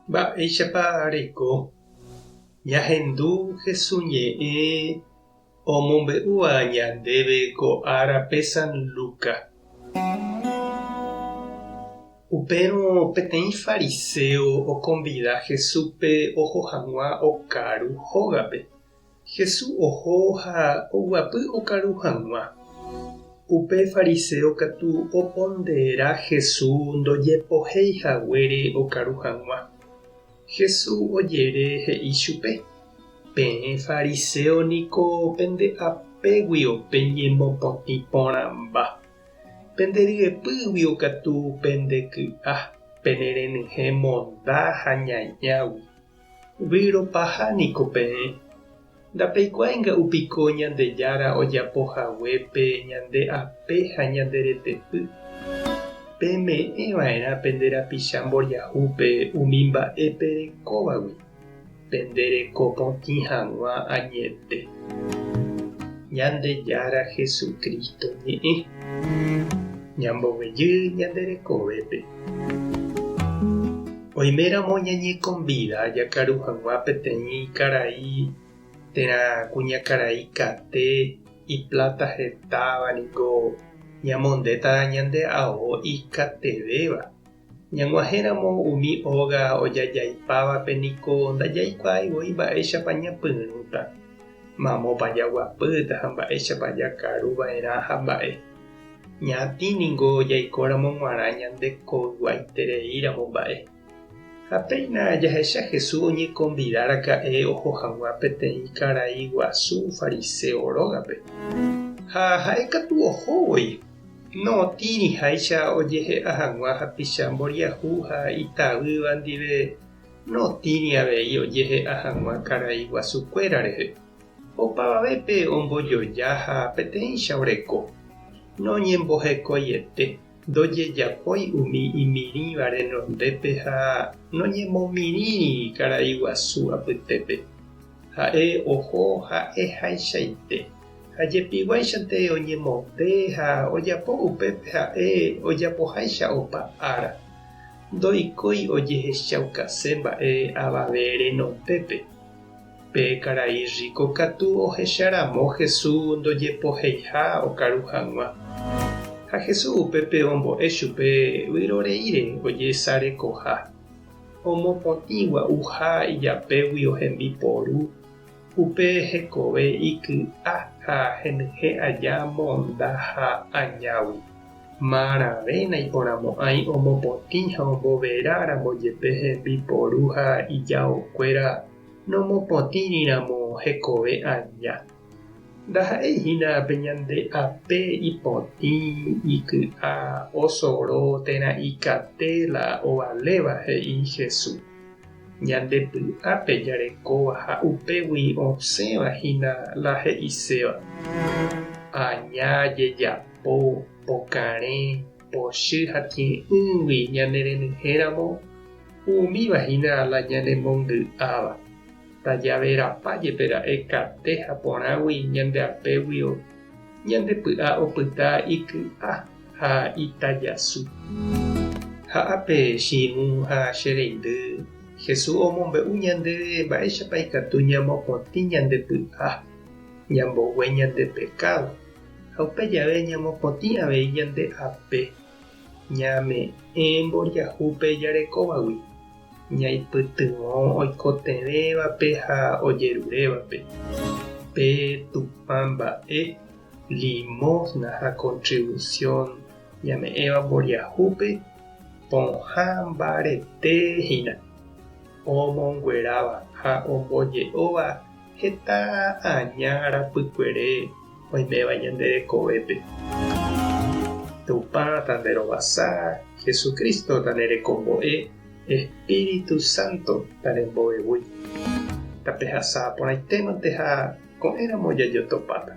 Mba'éichapa reiko ñahendu Hesu ñe'ẽ omombe'úva ñandéve ko árape San Luca? Upérõ peteĩ fariséo okonvida Jesúspe oho hag̃ua okaru hógape. Jesús oho ha oguapy okaru hag̃ua. Upe fariséo katu opondera Jesús ndojepohéi haguére okaru hag̃ua. Jesús ojere he'i chupe, Peẽ fariséo niko pende apéguio peñemopotĩ porãmba. Pende ryepýguio katu pende ky'a, pene renyhẽ monda ha ñañágui. Výro paha niko peẽ. Ndapeikuaái nga'u piko Ñandejára ojapo hague pe ñande ape ha ñande retepy. Peme'ẽ va'erã pende rapicha mboriahúpe umi mba'e perekóvagui, pende reko potĩ hag̃ua añete. Ñandejára Jesucristo ñe'ẽ. Ñamboguejy ñande rekovépe. Oiméramo ñañekonvida jakaru hag̃ua peteĩ karai térã kuñakarai kate ipláta hetáva niko ñamondéta ñande ao ikatevéva. Ñag̃uahẽramo umi óga ojajaipávape niko ndajaikuaái voi mba'éichapa ñapyrũta, mamópa jaguapýta ha mba'éichapa jakaru va'erã ha mba'e. Ñatĩ ningo jaikóramo g̃uarã ñande koyguaitereíramo mba'e. Ha péina jahecha Jesús oñekonvida raka'e oho hag̃ua peteĩ karai guasu fariséo rógape. Ha ha'e katu oho voi, notĩriháicha ojehe'a hag̃ua hapicha mboriahu ha itavýva ndive, notĩri avei ojehe'a hag̃ua karai guasukuéra rehe. Opavavépe ombojoja ha peteĩcha oreko. Noñembohekoiete, ndojejapói umi imirĩva renondépe ha noñemomirĩri karai guasu apytépe. Ha'e oho ha'ehaichaite, ha jepiguáichante oñemonde ha ojapo upépe ha'e ojapoháicha opa ára. Ndoikói ojehechaukase mba'e avave renondépe. Pe karai rríko katu ohecharamo Jesús ndojepoheiha okaru hag̃ua. Ha Jesús upépe ombo'e chupe vyroreíre ojesarekoha, omopotĩ gua'uha ijapéguio hembiporu, upe hekove iky'a ha henyhẽ aja monda ha añágui. Marãve naiporãmo'ãi omopotĩ ha ombovera ramo jepe hembiporu ha ijaokuéra nomopotĩri ramo hekove aña. Ndaha'éi hína pe ñande ape ipotĩ, iky'a, osoro térã ikate la ovaléva, he'i Jesús. Ñande py'ápe jarekóva ha upégui osẽva hína la he'iséva. Aña jejapo. Po, pokarẽ, pochy ha tie'ỹgui ñanerenyhẽramo, umíva hína la ñanemongy'áva. Tajaverapa jepe ra'e kate ha porãgui ñande apéguio, ñande py'a opyta iky'a ha itajasu. Ha ápe che irũ ha che reindy, Jesús omombe'u ñandéve mba'éichapa ikatu ñamopotĩ ñande py'a, ñambogue ñande pekádo. Ha upe jave ñamopotĩ avei ñande ape, ñame'ẽ mboriahúpe jarekóvagui, ñaipytyvõ oikotevẽvape ha ojerurévape. Pe Tupã mba'e, limosna ha contribución ñame'ẽva mboriahúpe pohã mbarete hína, omongueráva ha omboje'óva Heta aña rapykuere oiméva ñande rekovépe. Tupã tanderovasa, Jesucristo tanerekombo'e, Espíritu Santo tanembo'evúi. Tapehasa porãitémante ha ko'ẽramo jajotopáta.